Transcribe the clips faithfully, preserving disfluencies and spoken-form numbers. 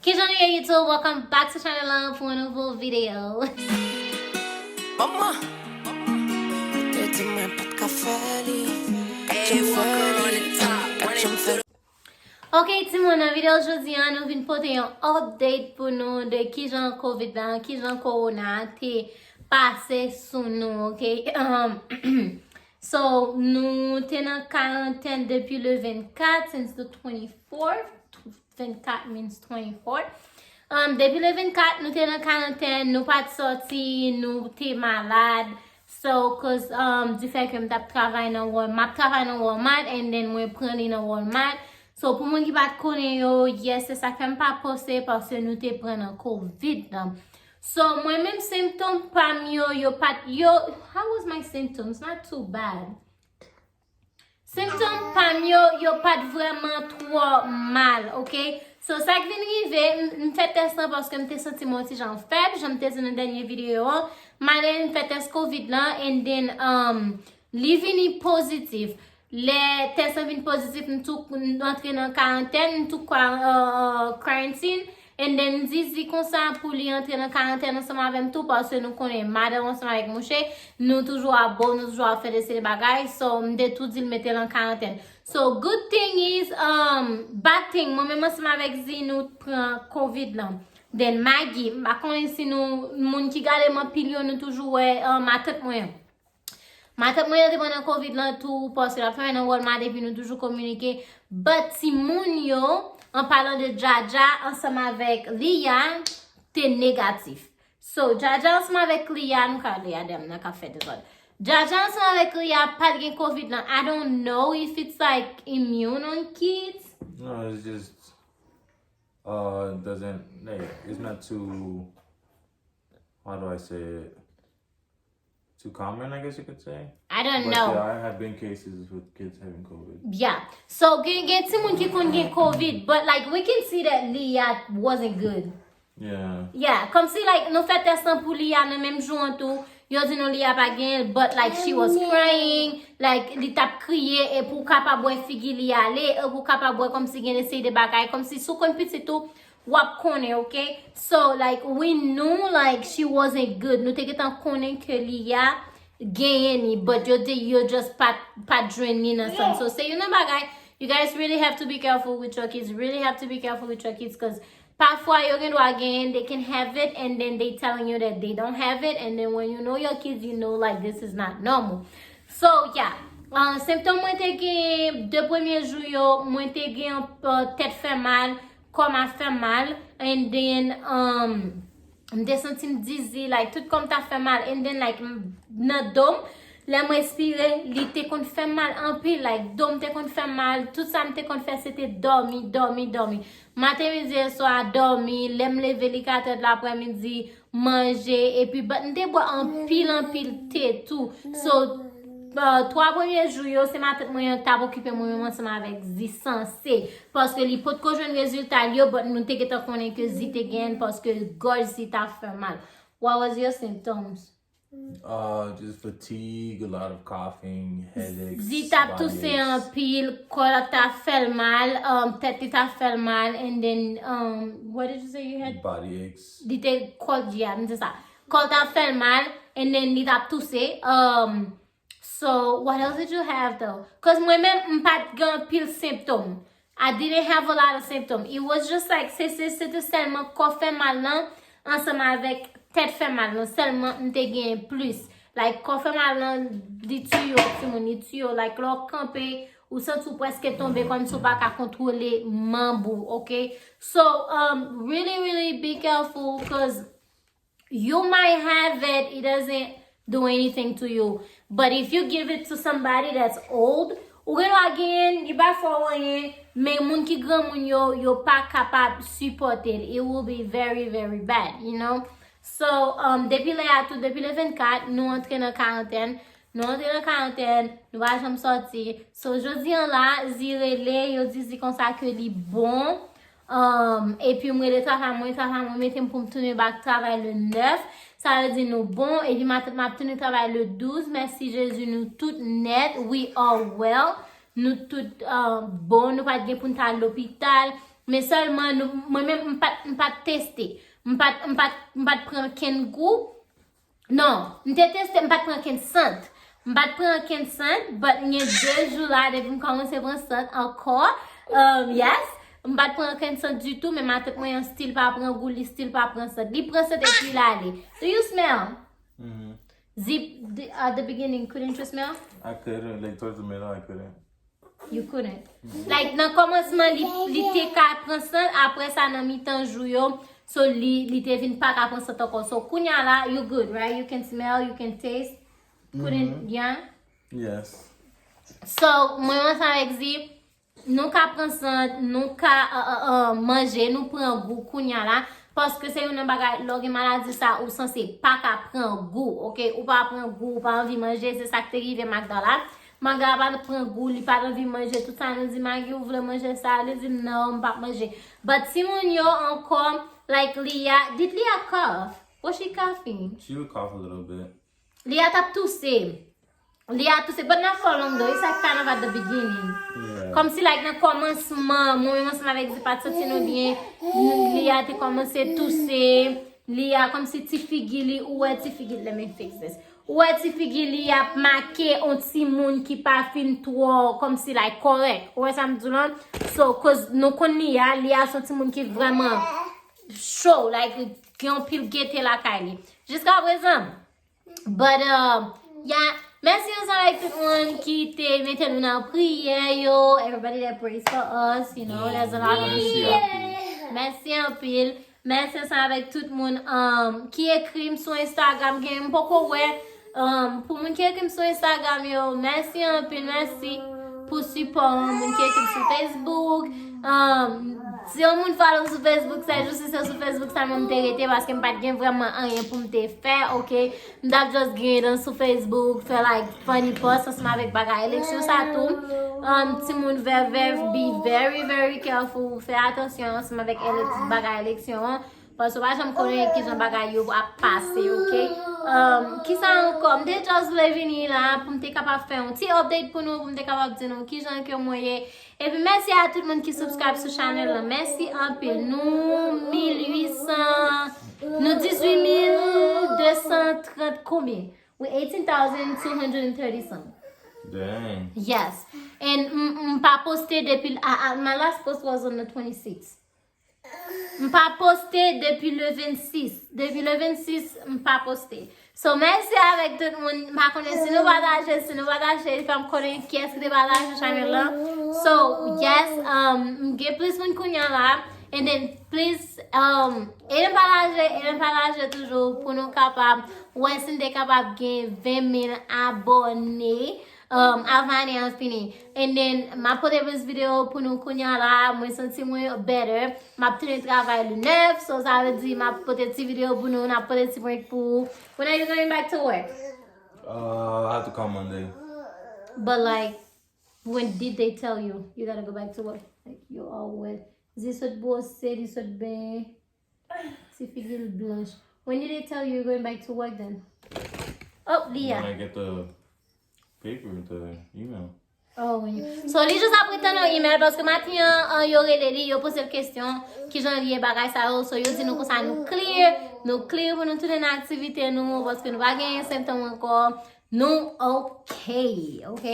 Kijan nou ye YouTube? Welcome back to channel lan pou yon nouvo videyo. Manman, ou te di mwen pa t ka fè li. Pa t janm fè li. Pa t janm fè li. Ok, timoun, nan videyo jodi a, nou vin pote yon update pou nou de kijan covid la, kijan corona te pase sou nou, ok? Um, so, nou te nan karantèn depi le vennkat, since the twenty-fourth, vennkat means twenty-four. Um, depi le vennkat, nou te nan karantèn, nou pa t sòti, nou te malad. So, cause, um, du fait que m t ap travay nan Walmart, m ap travay nan Walmart, and then mwen pran li nan Walmart. So, pou moun ki pa t konnen yo, yes, se sa k fè m pa poste, paske nou te pran nan covid lan. So, mwen menm, sentòm pa m yo, yo pa t, yo, how was my symptoms? Not too bad. Sentòm pa m yo, yo pa t vrèman twò mal, ok? So, sa k vin rive, m, m fè tès lan paske m te santi m yon ti jan fèb, jan m te di nan dènye videyo an. M ale, m fè tès covid lan, and then, um, li vini pozitif. Lè tès lan vin pozitif, m tou, m antre nan karantèn, m tou kwa-, uh, uh, quarantine. And then, m di Zi konsa pou li antre nan karantèn ansanm avè m tou, paske nou konnen madanm ansanm avèk mouche, nou toujou ap bo, nou toujou ap fè de seri bagay, so, m te tou di l mete l an karantèn. So, good thing is, um, bad thing, mwen menm ansanm avèk Zi, nou pran covid lan. Then, Maggie, m pa konnen si nou, moun ki gade m anpil yo, nou toujou wè, um, matant mwen an. Matant mwen yo te pran nan covid lan tou, paske l ap travay nan Walmart epi nou toujou kominike. But timoun yo, an palan de Jaja ansanm avèk Lia, te negatif. So, Jaja ansanm avèk Lia, nou ka Lia dèm nan k ap fè dezòd. Jaja ansanm avèk Lia pa t gen covid lan. I don't know if it's like immune on kids. No, it's just uh it doesn't like it's not too how do I say it? Too common, I guess you could say. I don't But know. There have been cases with kids having covid. Yeah. So, gen, gen timoun ki konn gen covid, but like, we can see that Lia wasn't good. Yeah. Yeah, kòmsi like, nou fè tès lan pou Lia nan menm jou an tou, yo di nou Lia pa gen, but like, she was crying, like, li t ap kriye, epi w kapab wè figi li ale, epi w kapab wè kòmsi gen de seri de bagay, kòmsi si w konn pitit ou, w ap konnen, ok? So, like, we knew, like, she wasn't good. Nou te gentan konnen ke Lia genyen ni, but yo te, yo just pa, pa jwenn ni nan san. So, se youn nan bagay, you guys really have to be careful with your kids, really have to be careful with your kids, cause pafwa yo gen dwa genyen, they can have it, and then they telling you that they don't have it, and then when you know your kids, you know, like, this is not normal. So, yeah. Uh, sentòm mwen te gen de premye jou yo, mwen te gen uh, tèt fè mal, kò m ap fè mal, and then um, m te santi m dizi, like, tout kò m t ap fè mal, and then, like, m- nan do m, lè m respire, li te konn fè m mal anpil, like, do m te konn fè m mal, tout sa m te konn fè, se te dòmi, dòmi, dòmi. Maten, midi, e swa, dòmi, lè m leve, li katrè de laprèmidi, manje, epi, but m te bwè anpil, anpil te tou. So, uh, twa premye jou yo, se matant mwen an k t ap okipe mwen menm ansanm avèk Zi sanse. Paske li potko jwenn rezilta l yo, but nou te gentan konnen ke Zi te genyen paske gòj Zi t ap fè mal. What was your symptoms? Uh, just fatigue, a lot of coughing, headaches. Zi t ap touse anpil, kò l t ap fè l mal, um, tèt li t ap fè l mal, and then, um, what did you say you had? Body aches. Li te kò, yeah, m di sa. Kò l t ap fè l mal, and then li t ap touse. Um, so, what else did you have though? Cause mwen menm, m pa t gen anpil sentòm. I didn't have a lot of symptoms. It was just like, se, se, se te sèlman kò fè mal lan, ansanm avèk tèt fè mal lan, sèlman m te genyen plis. Like, kò fè mal lan, li tiye w, timoun, li tiye w. Like, lè w kanpe, ou santi w prèske tonbe kòmsi w pa ka kontwole manm ou, ok? So, um, really, really be careful, cause you might have it, it doesn't do anything to you. But if you give it to somebody that's old, ou gen dwa genyen, li pa fè w anyen, men moun ki granmoun yo, yo pa kapab sipòte l. It will be very, very bad, you know? So, um, depi lè a tou, depi le vennkat, nou antre nan karantèn. Nou antre nan karantèn, nou pa janm sòti. So, jodi an la, Zi rele, yo di Zi konsa ke li bon. Um, epi m rele travay mwen, travay mwen mete m pou m tounen bak travay le nèf. Sa vle di nou bon, epi matant m ap tounen travay le douz. Mèsi Jezi, nou tout nèt, we are well. Nou tout uh, bon, nou pa t gen pou n t al lopital. Men sèlman, nou, mwen menm, m pa t, m pa t teste. M pa t, m pa t, m pa t pran kenn gou. Non, m te teste, m pa t pran kenn sant. M pa t pran kenn sant, but m gen de jou la, depi m kòmanse pran sant ankò. Um, yes, m pa t pran kenn sant ditou, men matant mwen an still pa pran gou, li still pa pran sant. Li pran sant epi l ale. Do you smell? Mhm. Zip, the, at the beginning, couldn't you smell? I couldn't, like, towards the middle, I couldn't. You couldn't. Like, nan kòmansman, li, li te ka pran sant, apre sa, nan mitan jou yo, so, li, li te vin pa ka pran sant ankò. So, kounya la, you good, right? You can smell, you can taste. Couldn't, yeah? Yes. So, mwen, ansanm avèk Zip, nou ka pran sant, nou ka uh, uh, uh, manje, nou pran gou kounya la. Paske se youn nan bagay, lè w gen maladi sa, ou sanse pa ka pran gou, oke? Ou pa pran gou, ou pa anvi manje, se sa k te rive Magda la. Magda pa t pran gou, li pa t anvi manje, tout sa nou di, Magi, ou vle manje sa? Li di, non, m p ap manje. But timoun yo ankò, like Lia, did Lia cough? What she coughing? She would cough a little bit. Lia t ap touse. Lia touse, but not for long though. It's like kind of at the beginning. Yeah. Kòmsi like nan kòmansman, mwen menm ansanm avèk Zip pa t santi nou byen. Lia te kòmanse touse. Lia kòmsi ti figi li, ou wè ti figi, let me fix this. Ou wè ti figi li ap make on timoun ki pa fin twò kòmsi like kòrèk. Ou wè sa m di w lan? So, cause nou konn Lia, Lia se on timoun ki vrèman cho, like gen anpil gete lakay li. Jiska prezan, But, um, yeah, mèsi ansanm avèk tout moun ki te mete nou nan priyè yo. Everybody that prays for us, you know, there's a lot of Mèsi people. anpil. Mèsi anpil. Mèsi ansanm avèk tout moun um, ki ekri m sou Instagram. Gen m poko wè. Um, pou moun ki ekri m sou Instagram yo, mèsi anpil, mèsi pou sipò an. Moun ki ekri m sou Facebook. Um, si yon moun follow m sou Facebook, se jis si se sou Facebook sa mwen m te rete paske m pa t gen vrèman anyen pou m te fè, oke? M t ap just gen dan sou Facebook, fè like funny post ansanm avèk bagay eleksyon sa tou. Um, timoun vèvè, be very, very careful. Fè atansyon ansanm avèk ele- bagay eleksyon an. Paske w pa janm konnen kijan bagay yo ap pase, oke? Um, kisa ankò? M te just vle vini la pou m te kapab fè yon ti update pou nou, pou m te kapab di nou kijan ke mwen ye. Epi mèsi a tout moun ki subscribe sou channel lan. Mèsi anpil. Nou mil uit san, nou dizuit mil de san trant konbyen? We eighteen thousand two hundred and thirty some. Dang. Yes. And m, m pa poste depi, a, a, my last post was on the twenty-sixth. M pa poste depi le vennsis. Depi le vennsis, m pa poste. So, mèsi avèk tout moun. M pa konnen si nou pataje, si nou pataje, fè m konnen kiyès ki te pataje channel lan. So, yes, um, m gen plis moun kounya la. And then, please, um, ede m pataje, ede m pataje toujou pou nou kapab wè si n te kapab gen ven mil abòne. Um, avan ane an fini. And then, m ap pote plis videyo pou nou kounya la. Mwen santi mwen better. M ap tounen travay le nèf, so sa vle di m ap pote ti videyo pou nou, n ap pote ti prank pou ou. When are you going back to work? Uh, I have to come Monday. But like, when did they tell you you gotta go back to work? Like, you always, li sot bwose, li sot benyen. Ti figi l blanch. When did they tell you you're going back to work then? Oh, Lia. When I get the paper, the email. Oh, when you... So, li jis ap ret tann yon email paske maten an, an, yo rele li, yo poze l kesyon, kijan li ye bagay sa yo. So, yo di nou konsa nou clear, nou clear pou nou tounen nan aktivite nou, paske nou pa genyen sentòm ankò. Nou ok, ok?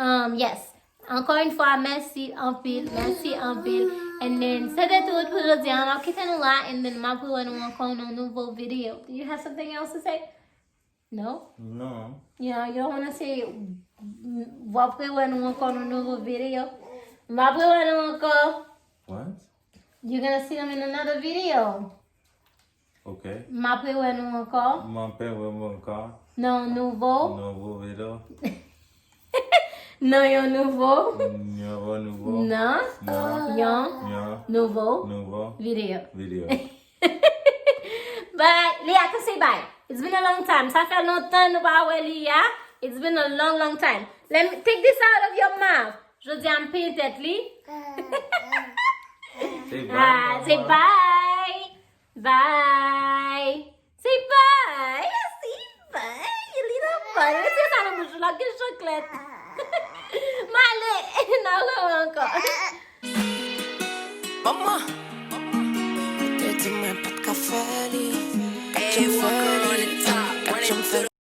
Um, yes. Ankò yon fwa, mèsi anpil, mèsi anpil. And then, se te tout pou jodi a. M ap kite nou la, and then m ap rewè nou ankò nan nouvo videyo. Do you have something else to say? No? No. You know, you don't wanna say, m ap rewè nou ankò nan nouvo videyo. M ap rewè nou ankò. What? You're gonna see them in another video. Ok. M ap rewè nou ankò. M ap rewè nou ankò. Nan yon nouvo. Nouvo video. Nan yon nouvo. Nouvo, nouvo. Nan. Nan. Yon. Yon. Nouvo. Nouvo. Videyo. Video. Bye. Lia, come say bye. It's been a long time. Sa fè lontan nou pa wè Lia. It's been a long, long time. Let me take this out of your mouth. Jodi a m penyen tèt li. Say Ah, bye. say bye. Bye. Say bye. Say bye. Li nan bye. Mete sa nan bouch ou la, gen chanklèt. M ale. N a wè w ankò. Mama, te di mwen pa t ka fè li. Ka janm fè li. Ka janm fè li.